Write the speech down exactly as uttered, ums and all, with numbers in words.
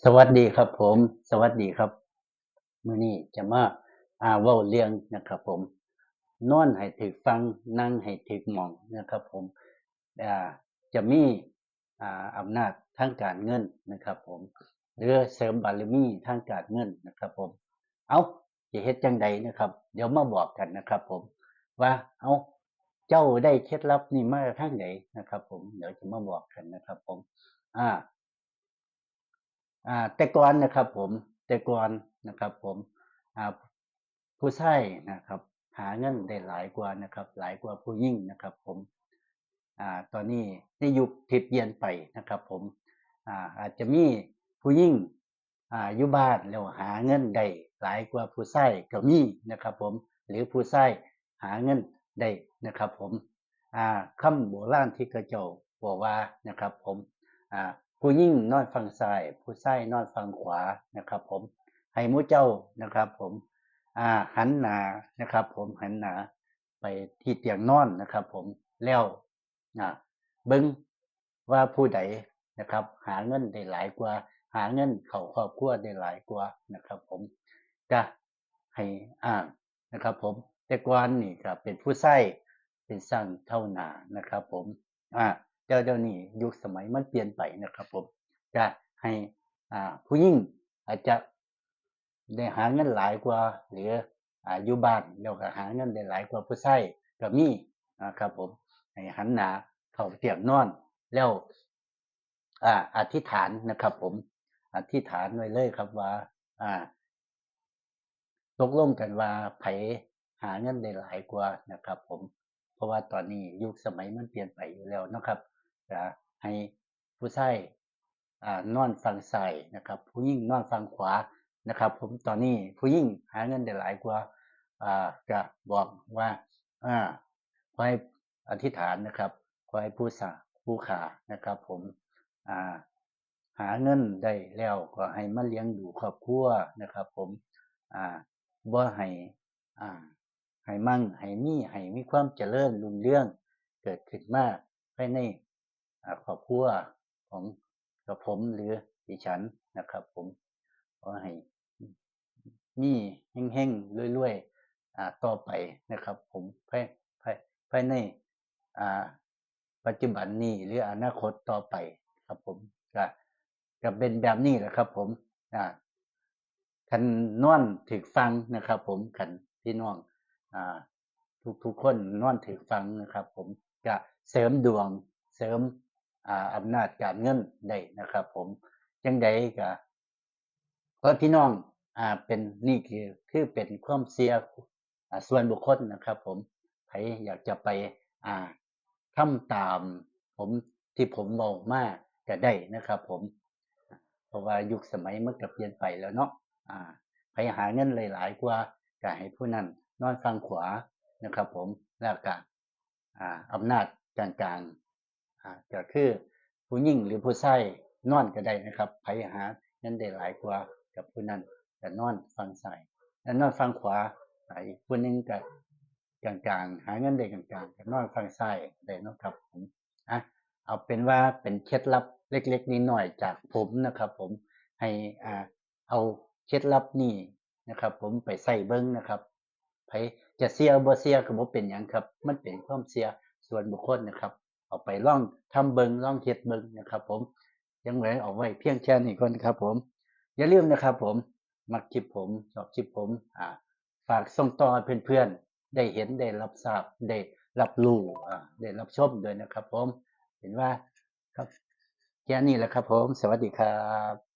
สวัสดีครับผม สวัสดีครับ มื้อนี้จะมา อ่า เว้าเรื่องนะครับผม นอนให้ถืกฝั่ง นั่งให้ถืกหม่องนะครับผม อ่า จะมี อ่า อำนาจทางการเงินนะครับผม หรือเสริมบารมีทางการเงินนะครับผม เอ้า จะเฮ็ดจั่งใดนะครับ เดี๋ยวมาบอกกันนะครับผม ว่า เอ้า เจ้าได้เคล็ดลับนี่มาทางใดนะครับผม เดี๋ยวจะมาบอกกันนะครับผม อ่า อ่า แต่ก่อนนะครับผม แต่ก่อนนะครับผม อ่า ผู้ชายนะครับ หาเงินได้หลายกว่านะครับ หลายกว่าผู้หญิงนะครับผม อ่า ตอนนี้ในยุคที่เปลี่ยนไปนะครับผม อ่า อาจจะมีผู้หญิง อ่า อยู่บ้านแล้วหาเงินได้หลายกว่าผู้ชายก็มีนะครับผม หรือผู้ชายหาเงินได้นะครับผม อ่า คำโบราณที่เขาเจ้าบอกว่านะครับผม อ่า ผู้หญิงนอนฝั่งซ้าย ผู้ชายนอนฝั่งขวานะครับผม ให้หมู่เจ้านะครับผม อ่า หันหน้านะครับผม หันหน้าไปที่เตียงนอนนะครับผม แล้ว อ่า เบิ่งว่าผู้ใดนะครับ หาเงินได้หลายกว่า หาเงินเข้าครอบครัวได้หลายกว่านะครับผม จะให้อ่านนะครับผม แต่ก่อนนี่ก็เป็นผู้ชายเป็นช่างเท่าหน้านะครับผม อ่า แต่เดี๋ยวนี้ยุคสมัยมันเปลี่ยนไปนะครับผม จะให้ อ่า ผู้หญิงอาจจะได้หาเงินหลายกว่า หรือ อ่า อยู่บ้านแล้วก็หาเงินได้หลายกว่าผู้ชายก็มีนะครับผม ให้หันหน้าเข้าเตียงนอน แล้ว อ่า อธิษฐานนะครับผม อธิษฐานไว้เลยครับว่า อ่า ตกลงกันว่าไผหาเงินได้หลายกว่านะครับผม เพราะว่าตอนนี้ยุคสมัยมันเปลี่ยนไปอยู่แล้วเนาะครับ จะให้ผู้ชาย อ่า นอนฝั่งซ้ายนะครับ ผู้หญิงนอนฝั่งขวานะครับผม ตอนนี้ผู้หญิงหาเงินได้หลายกว่า อ่า ก็บอกว่า อ่า ขอให้อธิษฐานนะครับ ขอให้ผู้สา ผู้ขานะครับผม อ่า หาเงินได้แล้วก็ให้มาเลี้ยงดูครอบครัวนะครับผม อ่า บ่ให้ อ่า ให้มั่ง ให้มี ให้มีความเจริญรุ่งเรืองเกิดขึ้นมาภายใน อ่า ครอบครัวของกระผมหรือดิฉันนะครับผม ขอให้มีเฮงๆรวยๆ อ่า ต่อไปนะครับผม ภาย ภาย ภายใน อ่า ปัจจุบันนี้หรืออนาคตต่อไปครับผม ก็ ก็เป็นแบบนี้แหละครับผม อ่า คันนอนถืกฝั่งนะครับผม คันพี่น้อง อ่า ทุกๆคนนอนถืกฝั่งนะครับผม ก็เสริมดวง เสริม อ่า อำนาจการเงินได้นะครับผม จั่งใดก็ เพราะพี่น้อง อ่า เป็น นี่คือ คือเป็นความเชื่อ อ่า ส่วนบุคคลนะครับผม ใครอยากจะไป อ่า ทำตามผม ที่ผมบอกมาก็ได้นะครับผม เพราะว่ายุคสมัยมันก็เปลี่ยนไปแล้วเนาะ อ่า ใครหาเงินหลายๆกว่า ก็ให้ผู้นั้นนอนฝั่งขวานะครับผม แล้วก็ อ่า อำนาจกลางๆ อ่า ก็คือผู้หญิงหรือผู้ชายนอนก็ได้นะครับ ใครหาเงินได้หลายกว่ากับผู้นั้นก็นอนฝั่งซ้าย แล้วนอนฝั่งขวา อ่า อีกผู้หนึ่งก็กลางๆ หาเงินได้กลางๆ ก็นอนฝั่งซ้ายได้เนาะครับผม อ่ะ เอาเป็นว่าเป็นเคล็ดลับเล็กๆน้อยๆจากผมนะครับผม ให้ อ่า เอาเคล็ดลับนี้นะครับผม ไปใช้เบิ่งนะครับ ใครจะเชื่อบ่เชื่อก็บ่เป็นหยังครับ มันเป็นความเชื่อส่วนบุคคลนะครับ เอาไปลองทำเบิ่ง ลองเฮ็ดเบิ่งนะครับผม จั่งใดเอาไว้เพียงแค่นี้ก่อนครับผม อย่าลืมนะครับผม มักคลิปผม ชอบคลิปผม อ่า ฝากส่งต่อให้เพื่อนๆ ได้เห็น ได้รับทราบ ได้รับรู้ อ่า ได้รับชมด้วยนะครับผม เห็นว่า ครับ แค่นี้แหละครับผม สวัสดีครับ